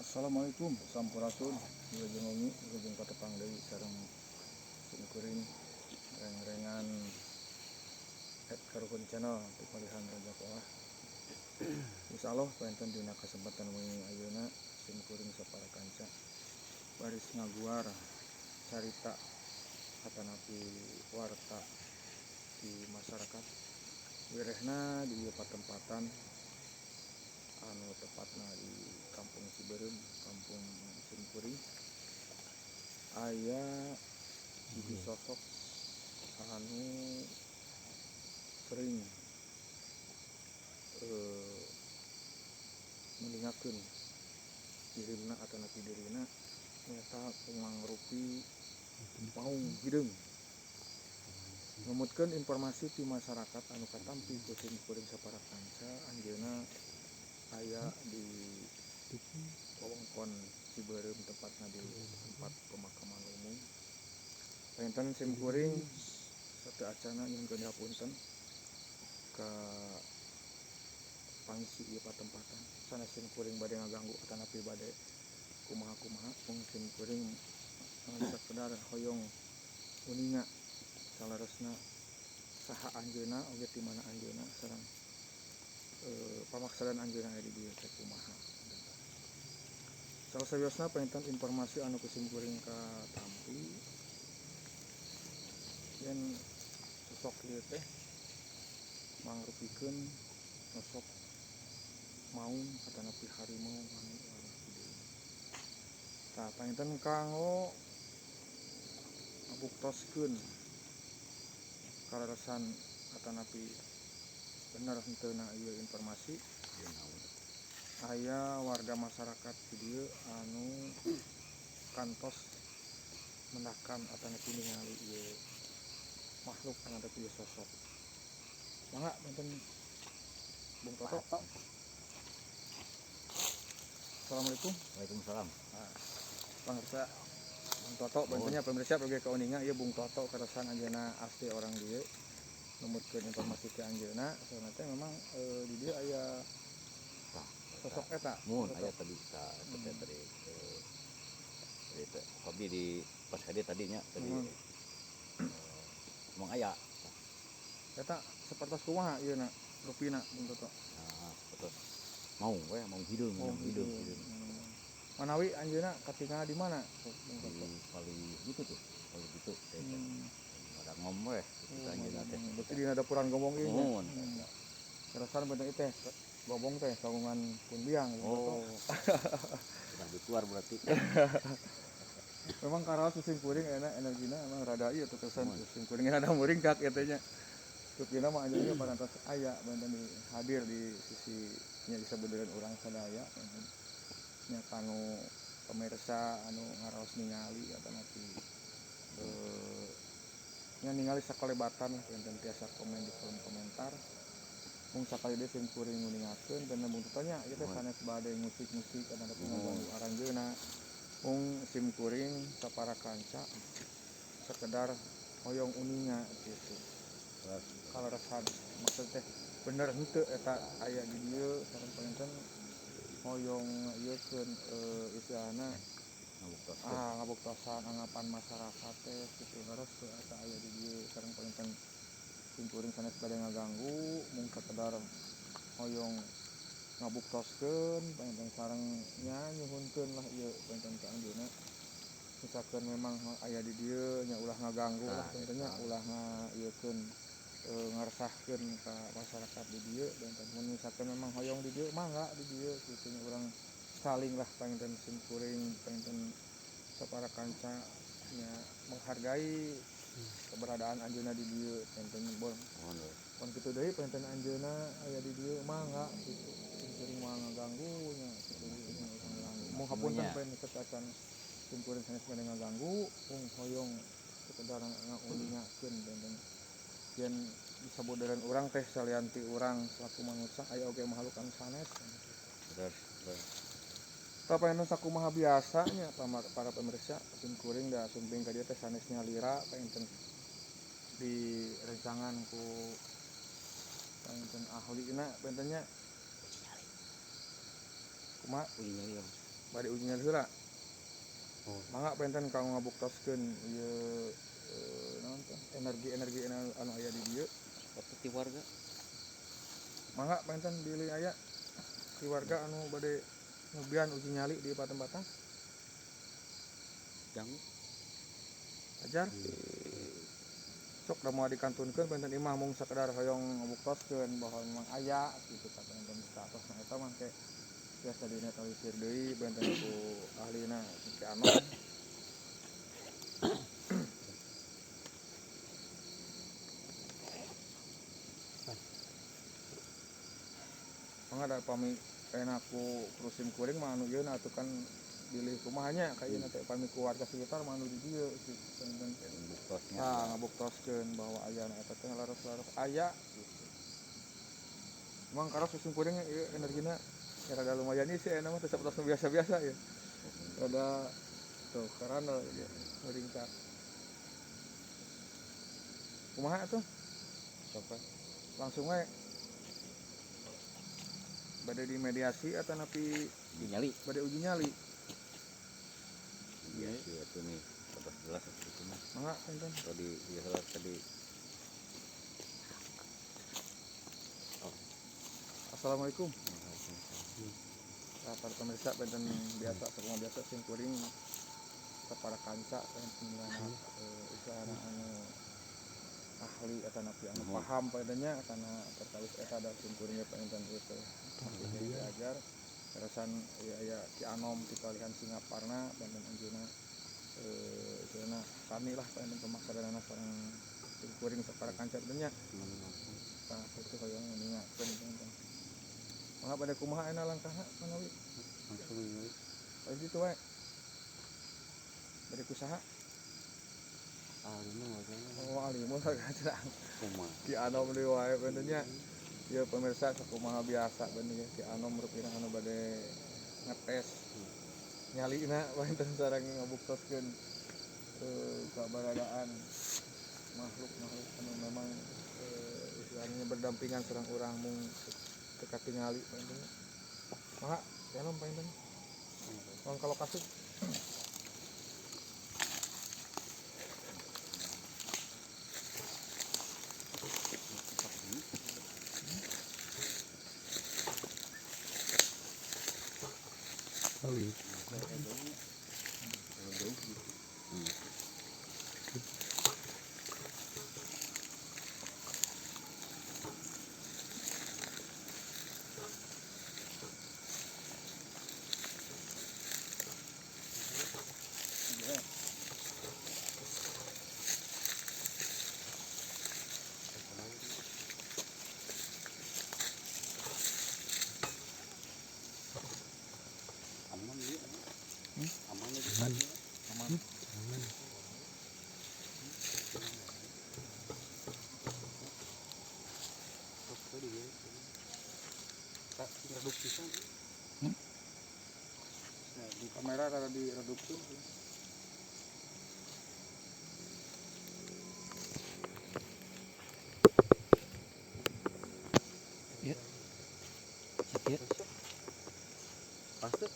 Assalamualaikum, sampurasun, wilujeng wengi, wilujeng patepang deui sareng simkuring reng-rengan @karuhun channel di palihan Raja Koah. Insyaallah panginten dina kesempatan wengi ayeuna simkuring sapara kanca baris ngaguar carita atanapi warta di masyarakat, wirehna di ieu patempatan anu tepatna di Kampung Cibeureum, Kampung Simkuring, aya hiji sosok anu sering nguningakeun dirina atanapi dirina nyaeta mangrupi maung hideung. Numutkeun informasi ti masyarakat anu katampi ku simkuring sapara kanca, anjeunna aya di wewengkon Cibeureum, tepatna di tempat pemakaman umum. Panginten simkuring sateu acana nyuhunkeun hapunten ka pangisi ieu patempatan, sanes simkuring bade ngaganggu atanapi bade kumaha-kumaha, mung simkuring ngan sakedar hoyong uninga saleresna saha anjeunna oge ti mana anjeunna sareng pamaksadan anjeunna aya di dieu teh kumaha. Salah sawiosna panginten informasi anu ku simkuring katampi yen sosok ieu teh mangrupikeun sosok maung atanapi harimau anu warna hideung. Tah, panginten kanggo ngabuktoskeun kaleresan atanapi bener henteuna ieu informasi, aya warga masyarakat di dieu anu kantos mendakan atanapi ningali ieu makhluk anu ada ieu sosok. Mangga punten, Bung Toto. Assalamualaikum. Waalaikumsalam. Nah, pemirsa, Bung Toto bantunya pemirsa pergi ke uninga ieu Bung Toto kaleresan anjeunna asli orang dieu, numutkeun informasi ke anjeunna soalna teh memang di dieu aya Tah, sosok eta. Mun sosok. Aya tadi ta eta teh tadi tadi teh abdi di pas ka dieu tadinya tadi emang aya. Eta sapertos kumaha ieu na rupina, Bung Toto? Nah, terus maung we, maung hideung, Oh, hideung, hideung. Hideung. Manawi anjeunna katingal di mana, Bung Di Toto? paling gitu tuh, paling gitu teh. Ada ngom we gitu anjeunna teh. Berarti dina dapuran gombong ieu nya. Muhun. Kaleresan bener ieu teh gombong teh kagungan pun biang, Bung Toto. Oh. Sudah dikeluar berarti. Memang karaos sim kuring enak energina emang rada ieu tuh kesan Muhun. sim kuring rada muringkak ieu teh nya. Rupina mah anjeunna parantos aya banten di hadir di sisi nya bisa urang sadaya banten nya, kanu pemirsa anu ngaraos ningali atanapi nya ningali sakalebatan lah, punten tiasa komen di kolom komentar. Mung sakali deui sim kuring nguningakeun dan Bung Toto nya ieu teh Muhun. sanes bade ngusik-ngusik atanapi Muhun. ngaganggu aranjeunna, mung sim kuring sapara kanca sekedar hoyong uninga gitu Terus kaleresan maksud teh bener henteu eta aya di dieu, sareng panginten hoyong ieukeun istilahna ngabuktoskeun. Ah, ngabuktosan anggapan masyarakat teh gitu, leres teu eta aya di dieu. Sareng panginten sim kuring sanes bade ngaganggu, mung sakedar hoyong ngabuktoskeun panginten sareng nya nyuhunkeun lah ieu panginten ka anjeunna, misalkan memang aya di dieu nya ulah ngaganggu lah Tah, panginten nya, eta. Ulah ngaieukeun ngaresahkeun ka masyarakat di dieu panginten. Mun misalkan memang hoyong di dieu, mangga di dieu kitu nya, urang saling lah panginten sim kuring panginten sapara kanca nya menghargai keberadaan anjeunna di dieu panginten bon. Muhun we. Pon kitu deui panginten anjeunna aya di dieu, mangga kitu, sim kuring moal ngaganggu nya kitu nya, urang ngaganggu. Mung hapunten Nya. poe acan sim kuring sanes bade ngaganggu, mung hoyong sekedar ngauningakeun panginten yen disaboderan urang teh salian ti urang selaku manusia aya oge makhluk anu sanes gitu. Terus terus Tah, panginten sakumaha biasanya para pemirsa, sim kuring da sumping ka dieu teh sanes nyalira, panginten di rencangan ku panginten ahlina panginten nya. Kumaha? Uji nyali. Bade uji nyali heula. Oh. Mangga panginten kanggo ngabuktoskeun ieu naon teh energi-energi anu aya di dieu. Atau ti warga. Mangga panginten bilih aya ti warga anu bade nyobian uji nyali di patempatan. Jang. Ajar. Sok da moal dikantunkeun panginten imah mung sakedar hoyong ngabuktoskeun bahwa memang aya kitu tah panginten statusna eta mah ke biasa dinetralisir deui panginten ku ahlina Ki Anom. Mangga da pami enak ku krusim kuring mah anu ieu na atuh kan bilih kumaha nya ka ieu teh pami ku warga sekitar mah anu di dieu kitu panginten. Buktosnya. Nah, ngabuktoskeun bahwa ayana eta teh leres-leres aya gitu. Emang karos musim kuring ieu energina ya rada lumayan ieu sih enak mah teu sapertos nu biasa-biasa ya. Rada tuh karana ya meringkak. Kumaha atuh? Sok we. Langsung we. Bade dimediasi atau napi uji nyali? Bade uji nyali. Iya sih itu nih, terus jelas itu mah. Mangga punten. Atau di jelas tadi. Oh. Assalamualaikum. Waalaikumsalam. Nah, para pemirsa benten biasa sakumaha biasa sim kuring para kanca benten dina istilahna anu ahli atau napi anu paham pangintennya karena terkait eta da sim kuring panginten ieu teh. Diajar terusan ya aya Ki Anom ti kalihan Singaparna panginten anjeunna istilahna sami lah panginten pemaksadanana sareng sim kuring sapara kanca teh nya. Tah kitu hoyong ningakeun panginten. Mangga pada kumaha ayeuna langkahna manawi? Langsung we. Paling kitu we. Bade kusaha? Alimu wajahna. Oh, alimu sagala. Kumaha? Ki Anom deui wae panginten nya. Ieu pemirsa sakumaha biasa bener ya Ki Anom rupina anu bade ngetes nyalina panginten sareng ngabuktoskeun kabaradaan makhluk-makhluk anu memang istilahnya berdampingan sareng urang mung teu katingali panginten. Mangga Ki Anom panginten. Mangga ka lokasi. Aman. Aman. Aman. Di kamera rada diredup tuh. Ya. Ya. Pasti.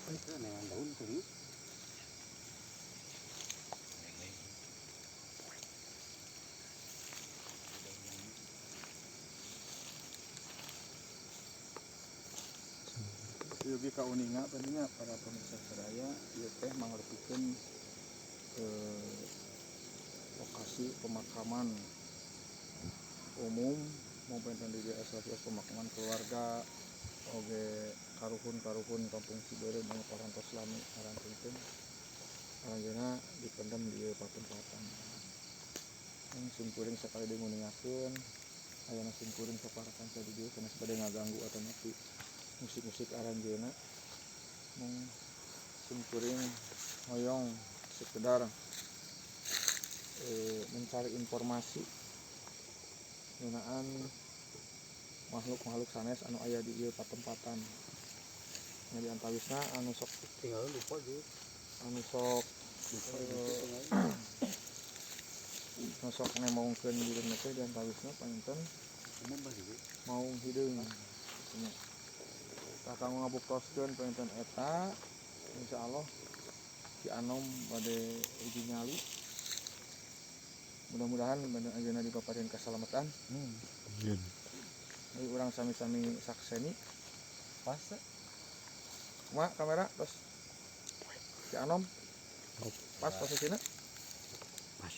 Itu nengan daun serius. Ieu ge kauninga pentingnya para pemirsa sadaya ieu teh mangrupikeun lokasi pemakaman umum maupun di asosiasi pemakaman keluarga oge karuhun-karuhun kampung Cibeureum anu parantos lami arantunkeun aranjeunna dipendem di ieu patempatan. Yang simkuring sakali deui nguningakeun ayana simkuring sapara kanca di dieu sanes bade ngaganggu atanapi musik-musik aranjeunna mung simkuring hoyong sekedar mencari informasi ngeunaan makhluk-makhluk sanes anu aya di ieu patempatan. Nya di antawisna anu sok tinggal lupa gitu. Anu sok lupa anu sok nemongkeun dirina teh di antawisna panginten umum bah gitu. Maung hideung nya. Tah kanggo ngabuktoskeun panginten eta insyaallah Ki Anom bade uji nyali. Mudah-mudahan bade anjeunna dipaparin kasalamatan. Ayo urang sami-sami sakseni. Pas. Kumaha kamera terus Ki Anom pas posisinya? Pas.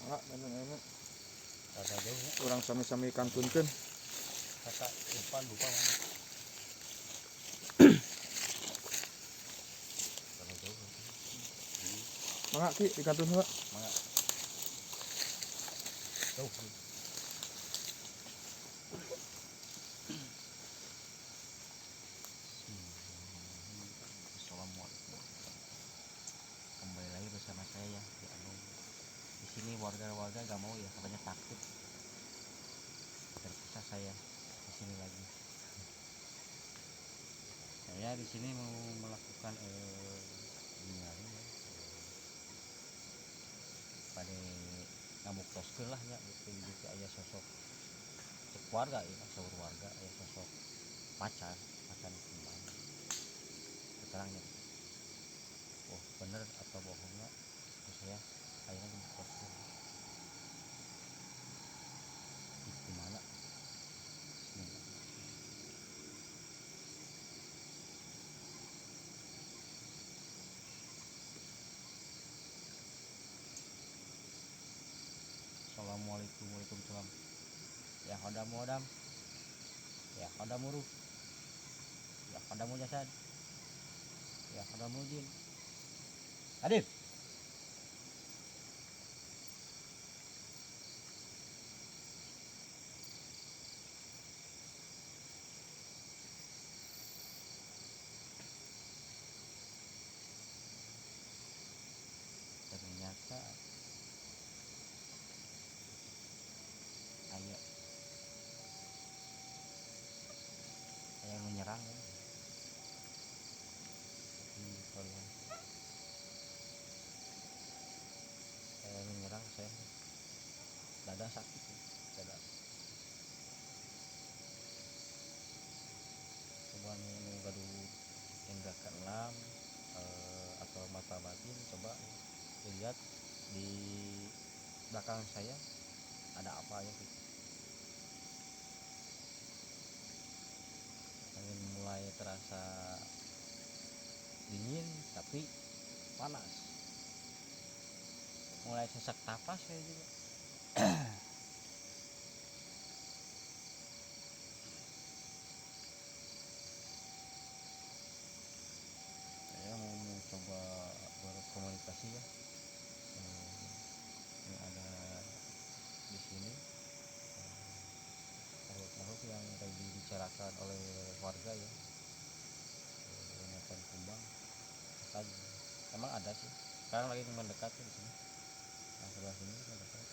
Mangga benten ayeuna. Rada jauh ya. Urang sami-sami kantunkeun. Kata lupa lupa mana. Rada jauh. Mangga Ki dikantun heula. Mangga. Jauh. Assalamualaikum. Kembali lagi bersama saya ya Ki Anom. Di sini warga-warga gak mau ya, katanya takut. Terpisah saya di sini lagi. Saya di sini mau melakukan nyari ya. Pada ngabuktoskeun lah ya, gitu gitu aya sosok cek warga ya, saur warga aya sosok macan, macan kembang. Keterangnya. Oh, bener atau bohongnya? Terus saya akhirnya ngabuktoskeun. Di mana? Bismillah. Assalamualaikum, waalaikumsalam. Ya khodamu hodam, ya khodamu ruh, ya khodamu jasad, ya khodamu jin. Hadir. Ternyata aya aya menyerang ya. Tapi kalau saya menyerang, saya dada sakit ya, dada. Coba nu gaduh indra keenam atau mata batin, coba dilihat di belakang saya ada apa ya gitu. Angin mulai terasa dingin tapi panas, mulai sesak napas saya juga. Saya mau coba berkomunikasi ya. Ini ada di sini makhluk-makhluk yang tadi dibicarakan oleh warga ya, macan kumbang. Emang ada sih, sekarang lagi mendekat di sini. Nah, sebelah sini mendekat.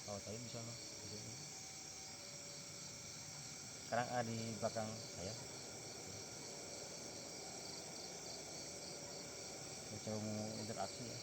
Kalau tadi bisa mah di sini. Sekarang ada di belakang saya. Saya coba mau interaksi ya.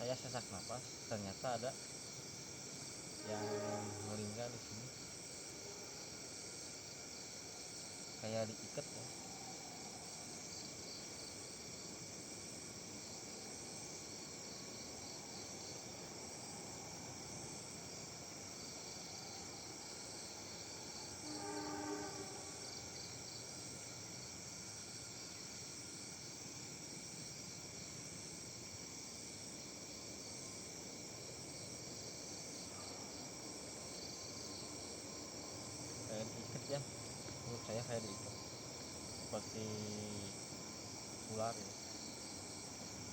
Saya sesak napas, ternyata ada yang meninggal di sini, kayak diikat ya. Kayak diikat ya, menurut saya kayak diikat seperti ular ya.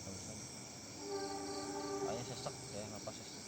Barusan kayaknya sesek ya, napas sesek.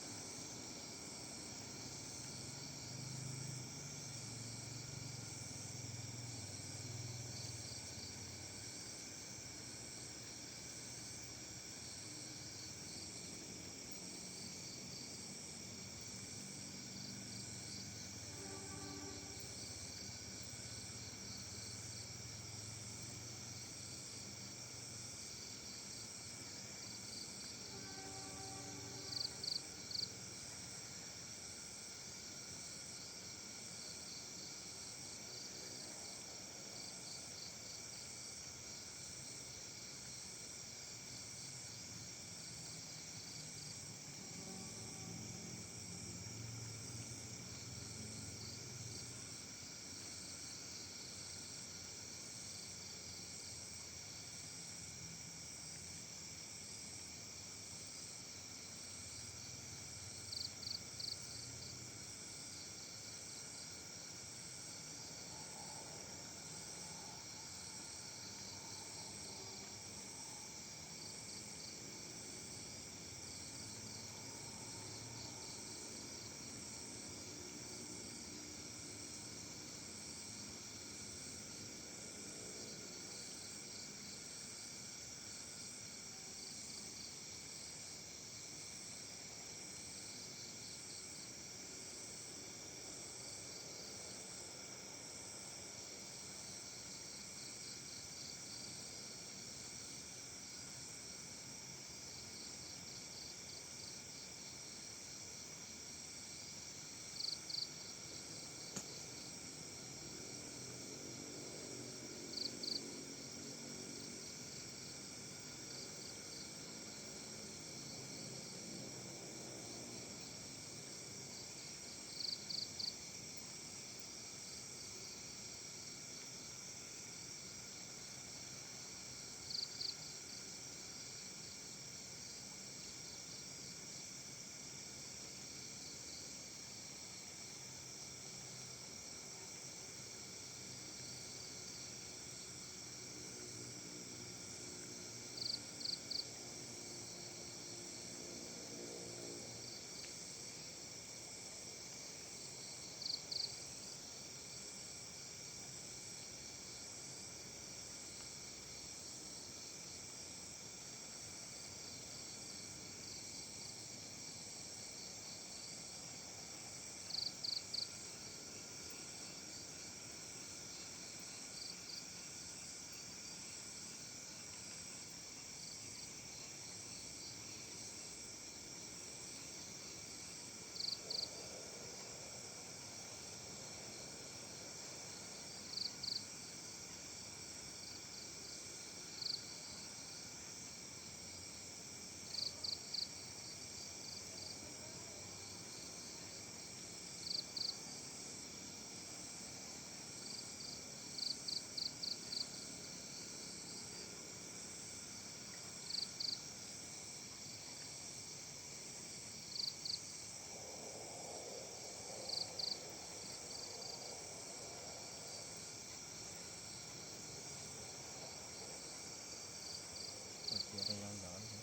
Seperti ada yang jalan ya.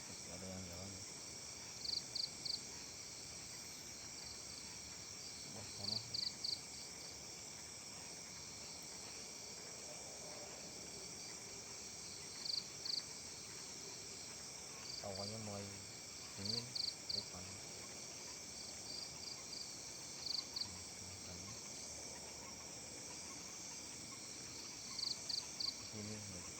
Seperti ada yang jalan ya. Wah, sana. Awalnya mulai dingin, bukan. Ini lagi.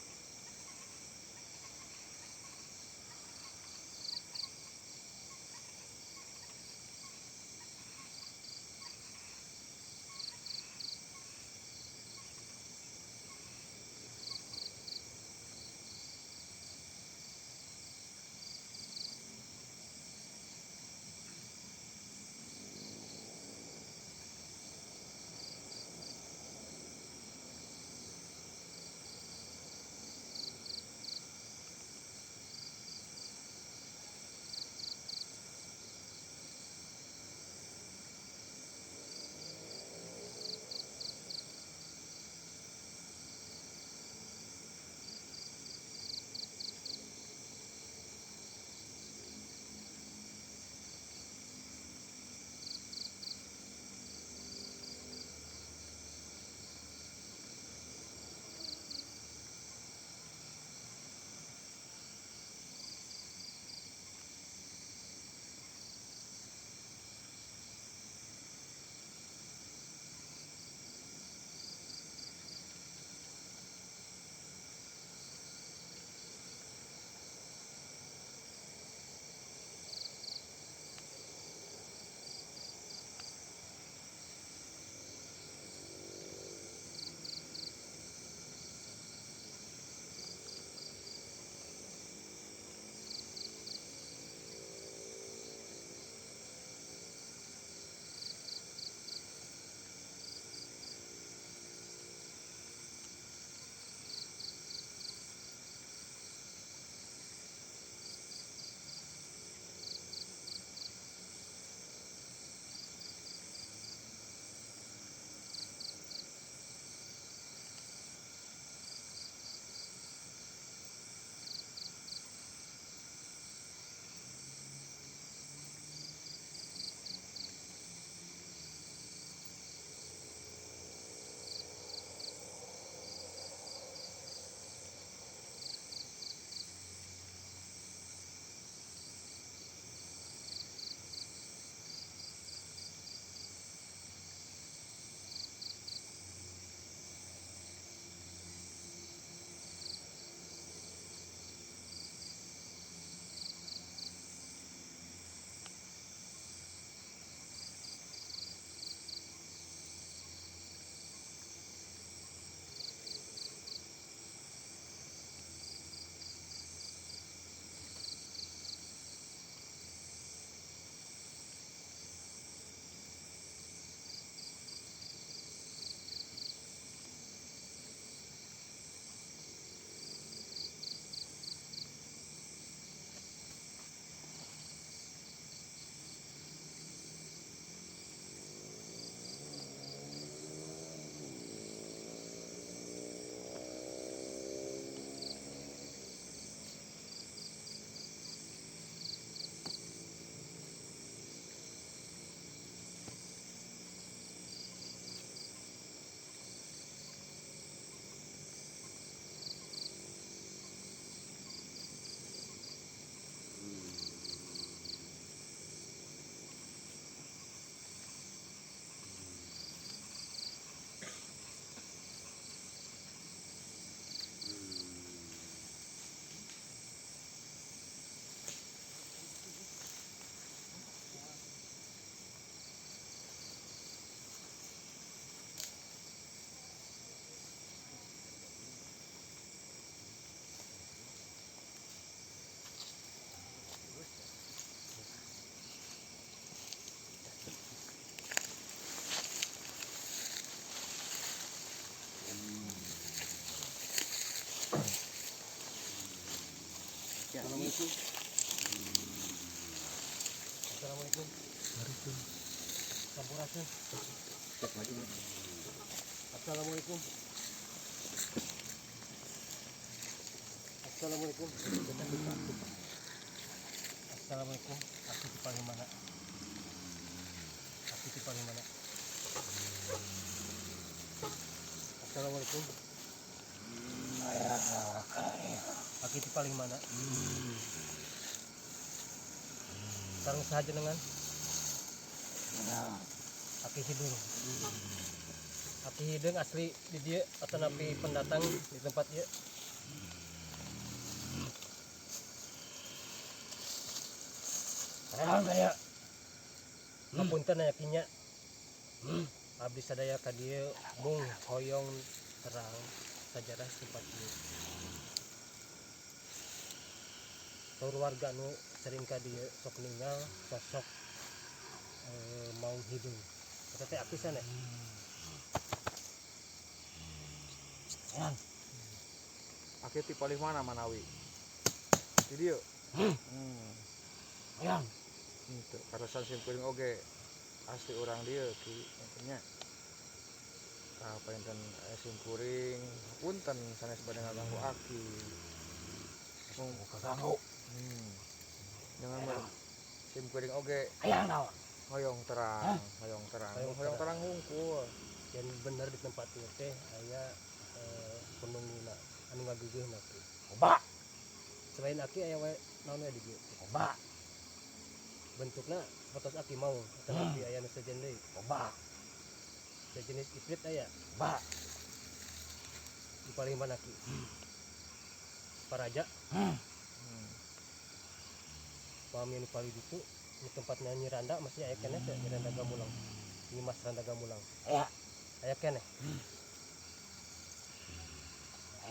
Assalamualaikum. Assalamualaikum. Sampurasun. Assalamualaikum. Assalamualaikum. Assalamualaikum. Aku dipanggil mana? Aku dipanggil mana? Assalamualaikum. Aki di paling mana? Sareng saha jenengan? Aki Hideung. Aki Hideung asli di dieu atanapi pendatang di tempat ieu? Hapunten aya kinya. Abdi sadaya ka dieu mung hoyong terang sajarah tempat ieu. Saur warga nu sering ka dieu sok ninggal sosok maung hideung. Eta teh aki sanes? Aki ti palih mana manawi? Di dieu. Henteu karasan simkuring oge asli urang dieu ki nya. Tah panginten simkuring punten sanes bade ngaganggu aki. Mung kaganggu. Jangan mer simkuring oge hayang naon? Hoyong terang, hoyong terang, hoyong terang hungkul. Yang bener di tempat ieu teh aya penungguna anu ngageugeuhna teh. Loba. Selain aki aya wae naon we di dieu? Loba. Bentukna sapertos aki maung atanapi aya nu sejen deui? Loba. Sejenis ifrit aya? Loba. Di paling mana ki? Paraja. Pami nu paling ditu di tempatnya Nyi Randa masih aya keneh teh Nyi Randa Gamulang. Nyi Mas Randa Gamulang. Aya. Aya keneh.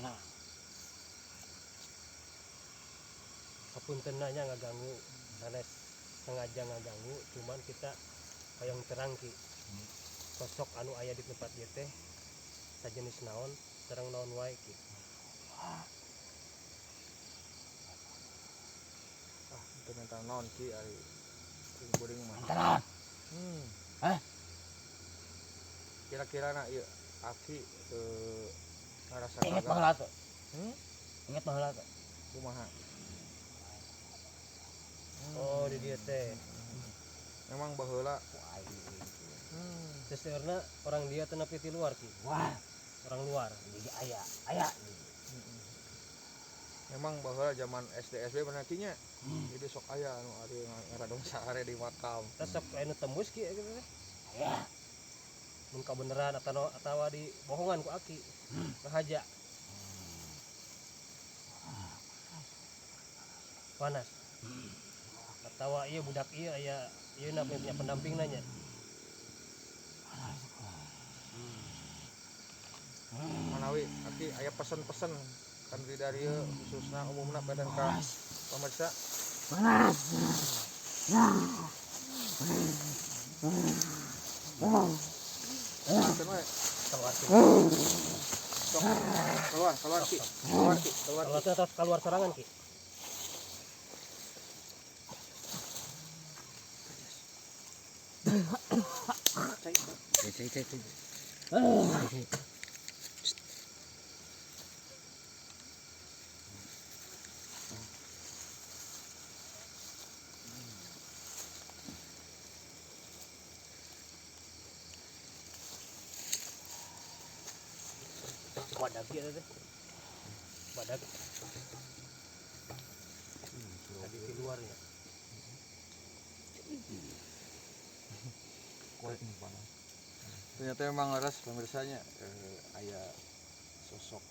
Aya. Hapunten nya ngaganggu sanes sengaja ngaganggu cuman kita hoyong terang ki. Sosok anu aya di tempat ieu teh sajenis naon sareng naon wae ki. Ah, teu minta naon ki ari kuring mah. Naon? Hah? Kira-kira na ieu aki ngarasa inget baheula teh. Inget baheula teh. Kumaha? Oh, di dieu teh. Memang baheula Seseurna orang dia teh nepi ti luar ki. Wah, orang luar. Jadi aya, aya. Memang baheula zaman SD SB pernah kinya. Jadi sok aya anu ari ngaradong sare di makam. Tah sok anu tembus ki gitu teh. Aya. Mun kabeneran atawa di bohongan ku aki. Ngahaja. Panas. Atawa ieu budak ieu aya ieu na punya pendamping nanya. Manawi aki aya pesan-pesan kan di dari khususna umumna badan ka pemirsa. Panas. Keluar, keluar ki. Keluar ki, keluar. Keluar keluar sorangan ki. Cai. Badag ya teh. Badag. Tadi di luar ya. Ternyata memang leres pemirsanya aya sosok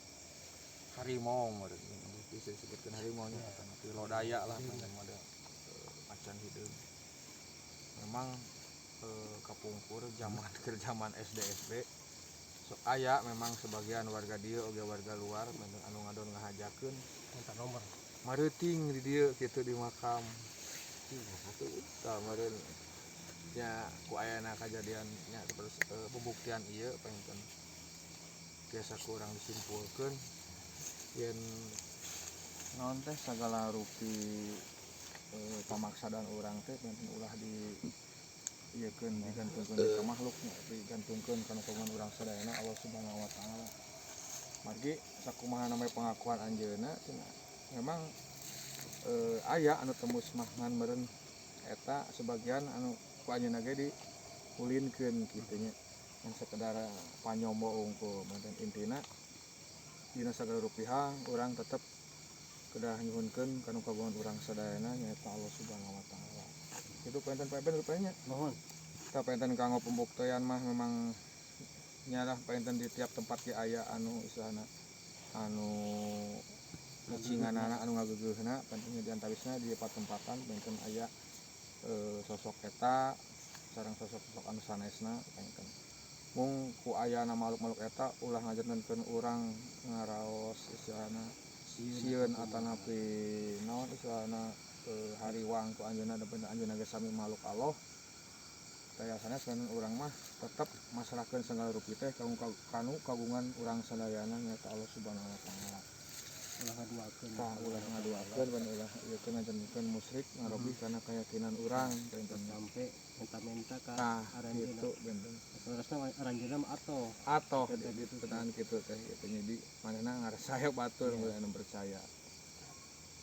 harimau bisa disebutkan harimau nya tapi lodaya lah ada macan hideung. Memang kapungkur zaman ke zaman SD SB so aya memang sebagian warga dieu oge warga luar anu ngadon ngahajakeun minta nomor mareuting di dieu kitu di makam. Tah meureun nya ku ayana kajadian nya terus pembuktian ieu panginten biasa kurang disimpulkeun yen Naon teh sagala rupi pamaksadan urang teh panginten ulah di ieukeun, digantungkeun ka makhluknya, digantungkeun kana kagungan urang sadayana, Allah Subhanahu wa Taala. Margi sakumaha namanya pengakuan anjeunna cenah memang aya anu tembus mah, ngan meureun eta sebagian anu ku anjeunna ge diulinkeun kitu nya, yang sekedar panyombo unggul. Dan intina dina sagala rupiah urang tetep kedah nyuhunkeun kanu kagungan urang sadayana, nyaeta Allah Subhanahu wa Taala. Itu panginten, Pak Eben, rupanya. Mohon. Kita panginten kanggo pembuktian mah memang nyalah panginten di tiap tempat ge aya anu istilahna anu ngecinganana, anu ngageugeuna. Panginten di antawisna di tempatan panginten aya sosok eta sareng sosok-sosok anu sanesna. Panginten mung ku ayana makhluk-makhluk eta ulah ngajantenkeun urang ngaraos istilahna sieun atanapi naon istilahna hariwang ku anjeunna, da bener anjeunna ge sami makhluk Allah. Daya sanes kan urang mah tetep masrahkeun segala rupi teh kanu kagungan urang sadayana, nyaeta Allah Subhanahu wa Taala. Ulah ngaduakeun. Tah, ulah ngaduakeun ban ulah ieu ngajantenkeun musyrik, ngarobih kana keyakinan urang panginten. Sampai menta-menta ka tah aranjeunna. Gitu benten. Sebenarnya aranjeunna mah atoh. Atoh. Gitu, gitu gitu. Tahan kitu teh gitu, jadi manehna ngarasaya batur Iya. anu percaya.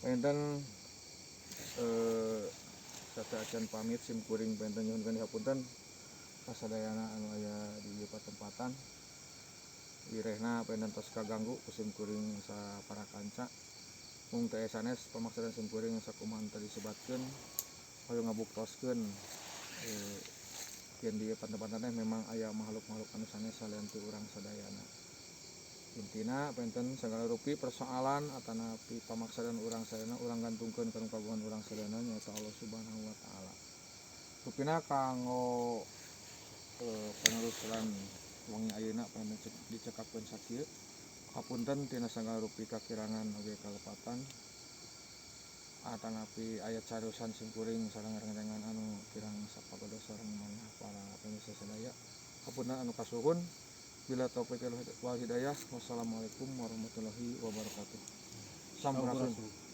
Panginten sateuacan pamit sim kuring panginten nyuhunkeun dihapunten kasadayana anu aya di ieu patempatan, wirehna panginten tos kaganggu ku sim kuring sapara kanca. Mung teu sanes pamaksadan sim kuring sakumaha tadi disebatkeun, hoyong ngabuktoskeun yen di patempatan teh memang aya makhluk-makhluk anu sanes salian ti urang sadayana. Intina panginten segala rupi persoalan atanapi pamaksadan urang sadayana urang gantungkeun kana kagungan urang sadayana, nyaeta Allah Subhanahu wa Taala. Rupina kanggo penelusuran wengi ayeuna panginten dicekapkeun sakieu. Hapunten tina sagala rupi kakirangan oge kalepatan atanapi aya cariosan simkuring sareng rerencangan anu kirang sapagodos sareng manah para pemirsa sadaya. Hapunten anu kasuhun. Bila taufik wal hidayah. Wassalamualaikum warahmatullahi wabarakatuh. Sampurasun. Sampurasun.